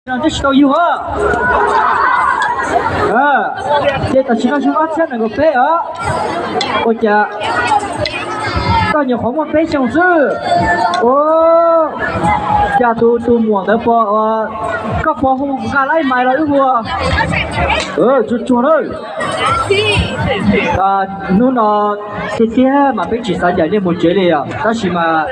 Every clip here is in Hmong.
no twb tsis tau yug os. Ces tam sim no xyoo ob txhiab nees nkaum peb os. Ua cas koj nyuam qhuav muaj peb xyoos xwb. Cas tus tus muam ntawd pom, koj pom hu nqa laib mais los wb hu. Tsuag tsuag na. Hnub no tiag tiag mas peb tsis xav cais nej mus tsev li os, tab sis mas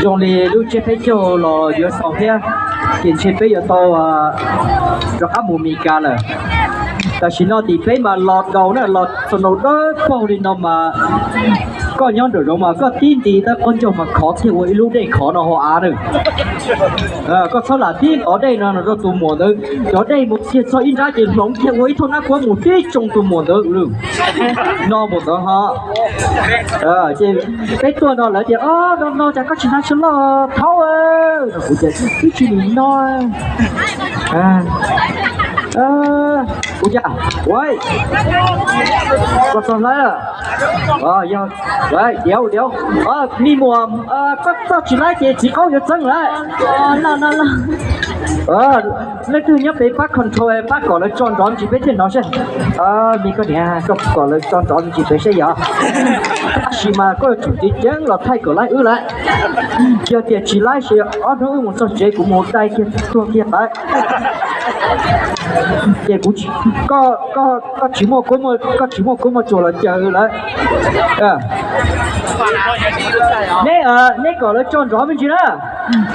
zoo li lub tsiab peb caug los yuav xaus thiab, ces ntshe peb yuav tau rov qab mus Mes Kas lawm. Tam sim no tim peb mas los daus na, los txog nraum dawb paug li no mas koj nyob nraum zoov mas koj tib nti tab qaub ncaug mas khov kiag ua ib lub dej khov no hauv av na. Koj txhob lam tib qov dej no rau tus muam ntawd, cov dej mus kiag txog ib nrab ces hloov kiag ua ib thooj nab kuab mus tib tsoo tus muam ntawd no mus ntawd ho. Ces peb tuaj no lawv tias, o, no no cas koj tsis hnav tsho loj thaub? Kuv tias, twb tsis nim no. Kuv tias, ua, koj txog hlawv, yog, diav diav, me muam, koj txoj tsis laib ces txiv qaub yuav txeeb lawm. Leej twg nyob pem pab control pab kom lawv tso nrov me ntsis peb thiaj hnov seb. Me koj niam, koj kom lawv tso nrov me ntsis peb seb yog. Tab sis mas koj yuav tsum ceev ceev los thaij kom laib wb lawm. Yog tias tsis laib ces ob hnub wb mus txog tsev kuv mus dai kiag tuag kiag tawv. Ces kuv, koj, koj tsis muaj kua muag, koj tsis muaj kua muag tsuas los caw lawm. Neb, neb kom lawv tso nrov me ntsis na.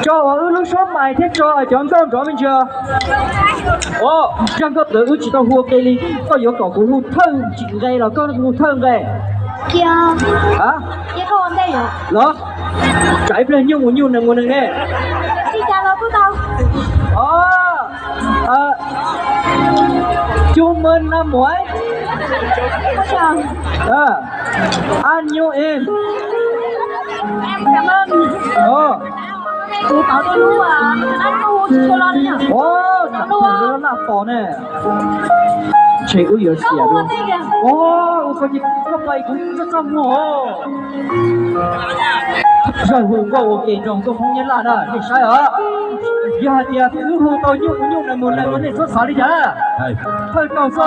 Tso uas wb lub suab mais thiab tso cov nkauj nrov me ntsis. Zaj nkauj ntawd wb tsis tau hu ua ke li, koj yuav kom kuv hu thawj nqe los koj hu thawj nqe? Los tsam ib pliag nyuj mus nyuj nees mus nees ne. Cub mab na muam. Ab nyuj es. Laj pom ne. Ntshe wb yuav xiam dua. Ua koj ces koj pais kuv txaj txaj muag os. Zaj hu nkauj ua ke nrog nkauj Hmoob Nyab Laj na nej saib os. Yog hais tias wb hu tau nyuj mus nyuj nees mus nees los nej txhob xav li cas. Thawj kaus xwb.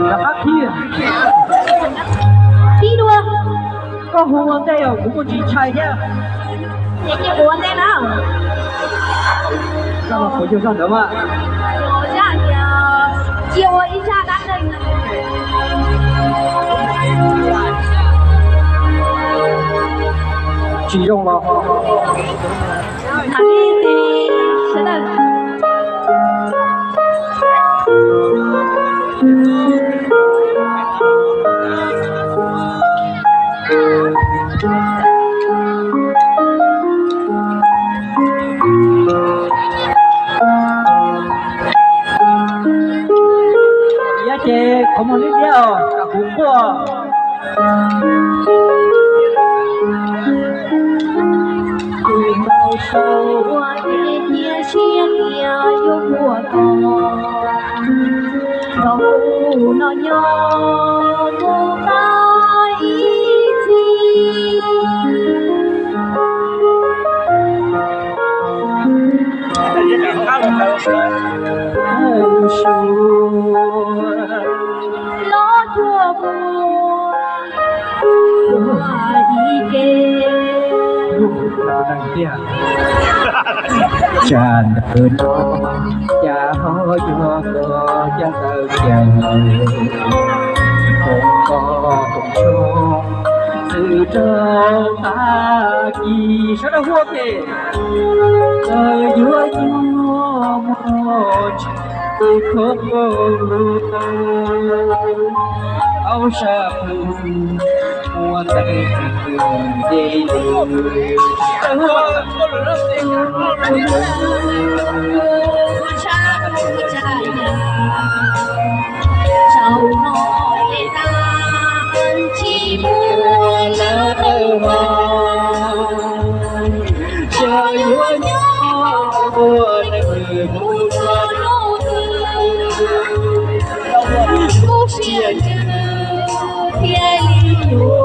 Rov qab qhib. Qhib dua. Koj hu ua ntej os, kuv kuj tsis ntshai thiab. Ces cia kuv ua ntej na. Zaj no puas yog zaj ntawd mas? Cia ua ib zaj dab neeg. Tsis zoo los. Iab ces qhov muag liab liab os, kam kuv quaj. Tus ntau sau ua ke cia siab tias yuav muaj tos, nrog kuv no nyob mus tau ib txhis. Los cuag kuv ua ib ke. Tsam ntawm no cas ho yog koj caj ntawd ces koom koj koom tshooj txwm rau tag kis. Sawv daws hu ua ke. Yuav nyuaj muaj tsis tu kho lus au sab phu ua ntej de lus. Zaum no es tag tsis muaj lawm tawm hos, xyov yuav nyob ua neeg mus txog lub twg, lub siab ntsws thiaj li yuav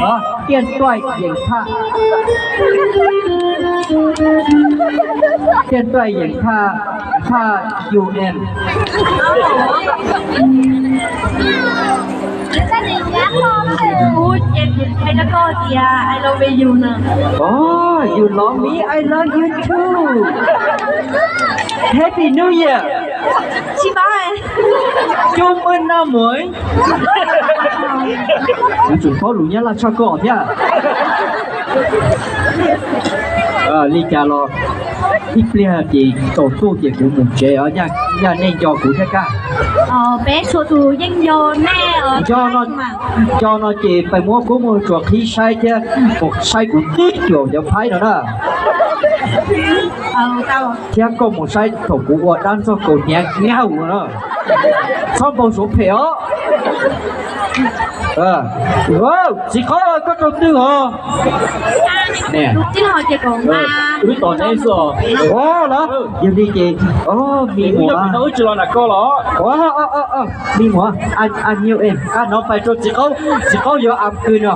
Hov, tiaj tuaj yeem phaj, tiaj tuaj yeem phaj, phaj U N. Kuv ces kuv hais rau koj tias I love you no. Oh, you love me, I love you too. Happy New Year. Tsis paub. Cub maj naj muam. Kuv tseem paub lus Nyab Laj tshaj koj thiab. Li cas los ib pliag ces tsaus ntuj ces kuv mus tsev os, nyaj nej nco kuv thiab kaj. Peb txhua tus yeej nco nej. Nco no ces peb muab kub muag tsuas qhib saib thiab, saib kuv tib cuam cov phaib no na. Thiab koj mus saib thaum kuv ua dab ntxaug kaus hniav nyauj no na. Txhob npau suav phem os. Txiv qaub, koj rau twg os? Tij laug ces kuv mas Wb tos neb xwb os. Ua los, yog li ces, o, me muam, wb tsis los nram koj los. Ua, me muam, a, a, nyiu es, a, no pais rau txiv qaub, txiv qaub yuav a kws no.